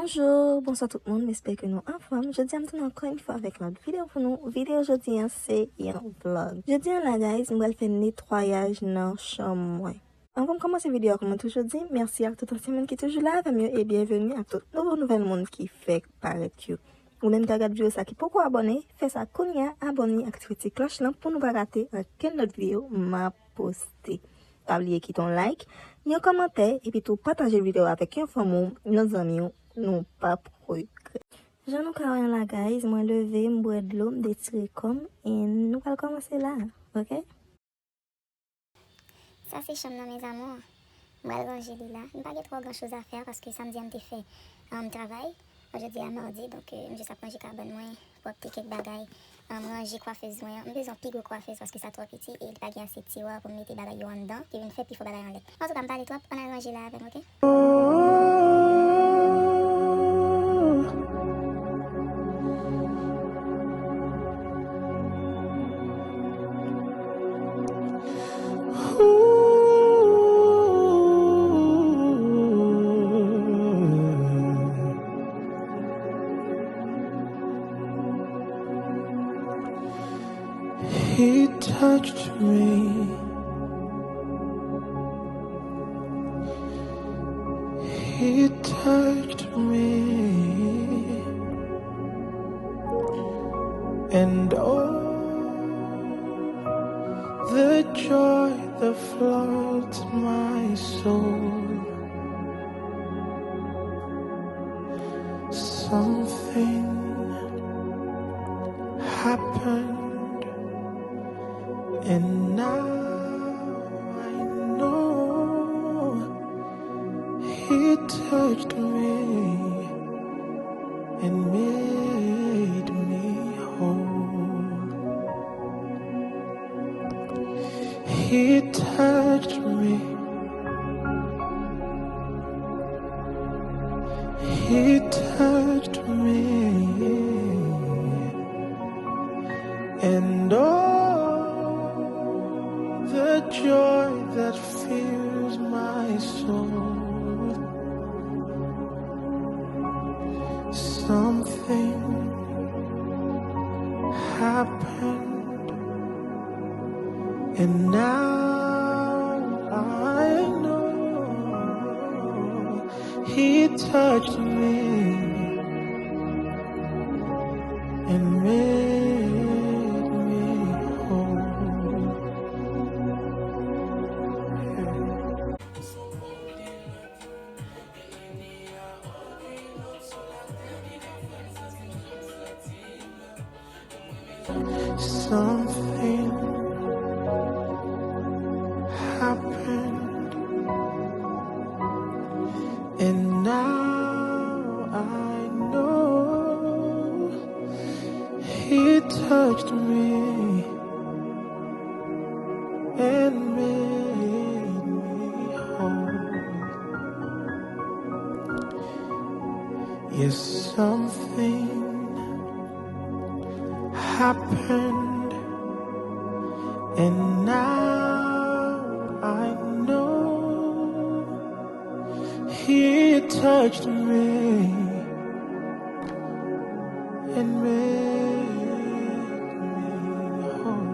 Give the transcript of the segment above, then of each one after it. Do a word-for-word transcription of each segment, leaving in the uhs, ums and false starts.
Bonjou, bonswa tout moun, m espere ke nou anfòm. Jodi a m tounen ankò yon fwa avèk lòt videyo pou nou. Videyo jodi a se yon vlog. Jodi a la, guys, m pral fè netwayaj nan chanm mwen. Anvan m kòmanse videyo a, kòm mwen toujou di, mèsi ak tout ansyen moun ki toujou la avè m yo e byenveni ak tout nouvo nouvèl moun ki fèk parèt yo. Ou menm ki ap gad videyo sa ki poko abòne, fè sa kounye a, abòne, aktive ti klòch lan pou nou pa rate okenn lòt videyo m ap poste. Pa bliye kite yon like, yon kòmantè, epi tou pataje videyo a avèk yon fanmi w, yon zanmi w, nou p ap regrèt. Jan nou ka wè an la, guys, mwen leve, m bwè dlo, m detire kò m, e nou pral kòmanse la, oke? Sa se chanm nan, mes amours. M pral ranje li la. M pa gen twò gran choz a fè paske samdi a m te fè, um, travay. Jodi a madi, donk, euh, m jis ap ranje kabann mwen, pwòpte kèk bagay, um, ranje kwafèz mwen an. M bezwen pi gwo kwafèz paske sa twò piti e li pa gen ase tiwa pou m mete bagay yo anndan, ki vin fè pi fò bagay anlè. Antouka, m pale twòp, ann al ranje la avè m, oke? He touched me. He touched me. And oh, the joy that floods my soul. Something happened, and now I know he touched me and made me whole. He touched me. He touched me. And oh, the joy that fills my soul. Something happened, and now I know he touched me and made me whole. Something happened, and now I know he touched me and made me whole. Yes, something happened, and now I know he touched me and made me whole.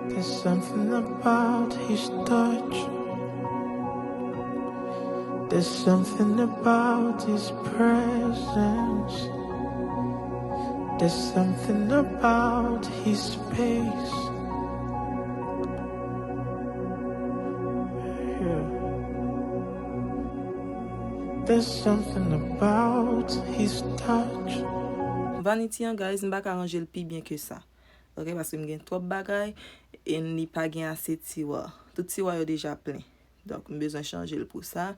There's something about his touch. There's something about his presence. There's something about his space. Yeah. There's something about his touch. Vanity an, guys, m pa ka ranje l pi byen ke sa. Ok, paske m gen twòp bagay, e li pa gen ase tiwa. Tout tiwa yo deja plen. Donk, m bezwen chanje l pou sa.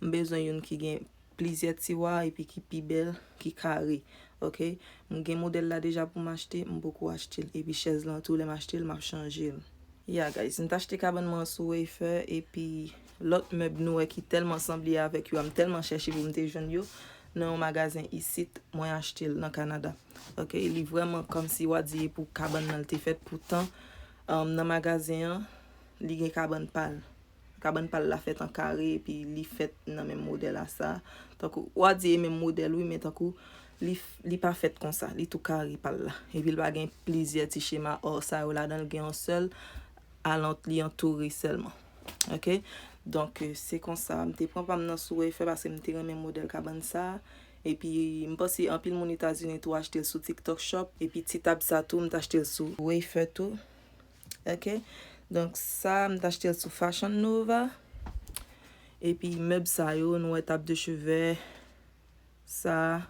M bezwen youn ki gen plizyè tiwa epi ki pi bèl, ki kare. Ok? M gen modèl la deja pou m achte, m poko achte l. Epi chèz lan tou, lè m achte l, m ap chanje l. Ya, guys, m t achte kabann mwen sou Wayfair, epi lòt mèb nou wè ki tèlman sanble avèk yo a, m tèlman chèche pou m te jwenn yo nan yon magazen isit, mwen achte l nan Kanada. Ok? Li vrèman kòmsi w a di e pou kabann nan l te fèt, poutan, um, nan magazen an, li gen kabann pa l. kabann pa l la fèt an kare, epi li fèt nan menm modèl a sa. Tankou, w a di e menm modèl, wi, men tankou, li, f- li pa fèt konsa, li tou kare pa l la. Epi l pa gen plizyè ti chema ò sa yo ladan, l gen yon sèl, alant li antoure sèlman. Ok? Donk, eh, se konsa, m te pran pa m nan sou Wayfair paske m te renmen modèl kabann sa. Epi, m panse anpil moun Etazini tou achte l sou TikTok Shop. Epi ti tab sa tou, m t achte l sou Wayfair tou. Ok? Donk, sa, m t achte l sou Fashion Nova. Epi, mèb sa yo, nou wè tab de chevè, sa,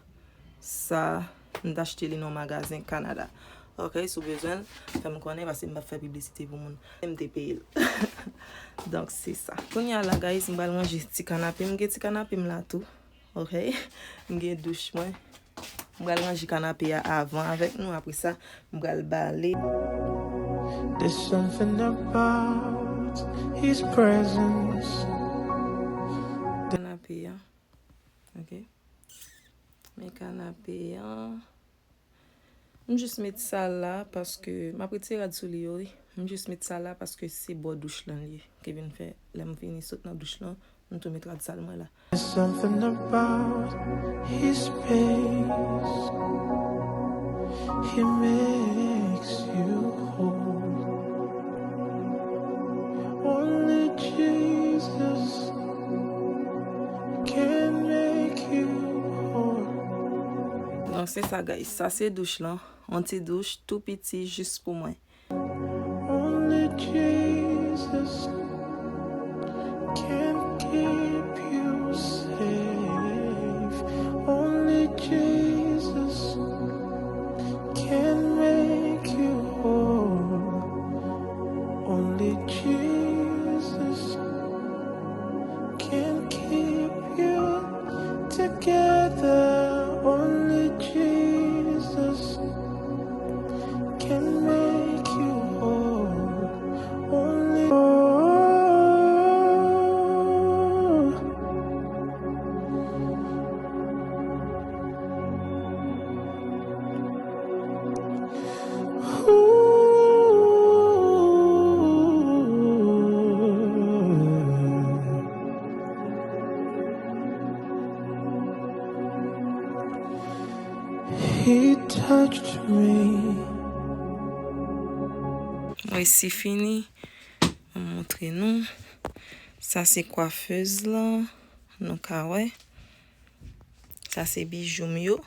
sa, m t achte li nan yon magazen Kanada. Ok, si w bezwen l, fè m konnen, paske m p ap fè piblisite pou moun. M te peye l. Donk, se sa. Kounye a la, guys, m pral ranje ti kanape. M gen ti kanape m la tou. Ok? M gen douch mwen. M pral ranje kanape a avan avèk nou. Apre sa, m pral bale. There's something about his presence. Kanape a. Ok? Men kanape a. M jis met sa la paske m ap retire rad sou li yo, wi. M jis met sa la paske se bò douch lan li ye. Ki vin fè, lè m vini sot nan douch lan, m tou met rad sal mwen la. There's something about his space. He makes you whole. Only Jesus can make you whole. Donk, se sa, guys. Sa se douch lan. Yon ti douch tou piti jis pou mwen. Only Jesus can keep you safe. Only Jesus can make you whole. Only Jesus can keep you together. Only Jesus can make you whole. Only. He touched me. Mwen resi fini. Mwen montre nou. Sa se kwafez lan. Nou ka wè. Sa se bijou m yo.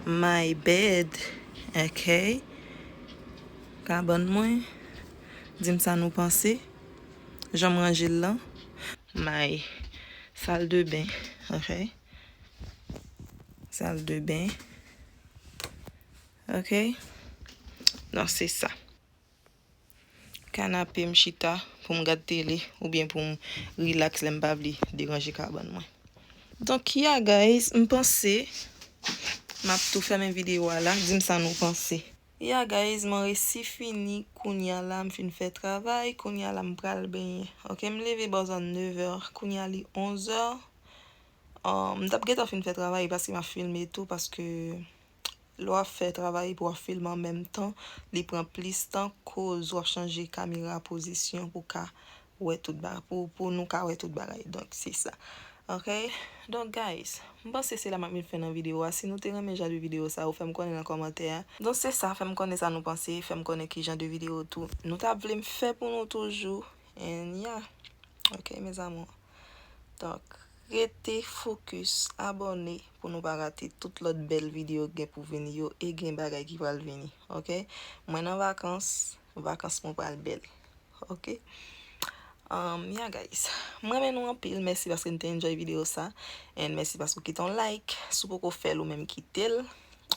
My bed. Ok. Kabann mwen. Di m sa nou panse. Jan m ranje l lan. My sal de ben. Ok. Sal de ben. Ok. Donk, se sa. Kanape m chita pou m gad tele oubyen pou m rilaks lè m pa vle deranje kabann mwen. Donk, ya, guys, m panse m ap tou fèmen videyo a la. Di m sa nou panse. Ya, guys, mwen resi fini. Kounye a la, m fin fè travay. Kounye a la, m pral benyen. Ok, m leve bò zòn nevè. Kounye a, li onzè. Ah, m t ap gentan fin fè travay paske m ap filme tou, paske lè w ap fè travay epi w ap filme an menm tan, li pran plis tan, koz w ap chanje kamera pozisyon pou ka wè tout ba-, pou, pou nou ka wè tout bagay. Donk, se sa. Ok? Donk, guys, m panse se la m ap met fen nan videyo a. Si nou te renmen jan de videyo sa, ou fè m konnen nan kòmantè a. Donk, se sa, fè m konnen sa nou panse, fè m konnen ki jan de videyo tou nou t ap vle m fè pou nou toujou. And yeah. Ok, mes amours. Donk, rete fokis, abòne pou nou pa rate tout lòt bèl videyo k gen pou vini yo e gen bagay ki pral vini. Ok? Mwen nan vakans, vakans mwen pral bèl. Ok? Um, yeah, guys. Mwen renmen nou anpil. Mèsi paske n te enjoy videyo sa. And mèsi paske w kite yon like. Si w poko fè l, ou menm kite l.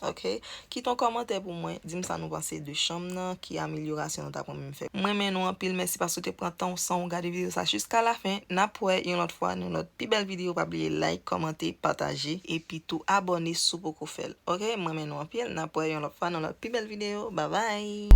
Ok? Kite yon kòmantè pou mwen. Di m sa nou panse de chanm nan. Ki amelyorasyon nou t ap renmen m fè. Mwen renmen nou anpil. Mèsi paske w te pran tan w san w gade videyo sa jiska lafen. N ap wè yon lòt fwa nan yon lòt pi bèl videyo. Pa bliye like, kòmante, pataje. Epi tou abòne si w poko fè l. Ok? Mwen renmen nou anpil. N ap wè yon lòt fwa nan yon lòt pi bèl videyo. Babay!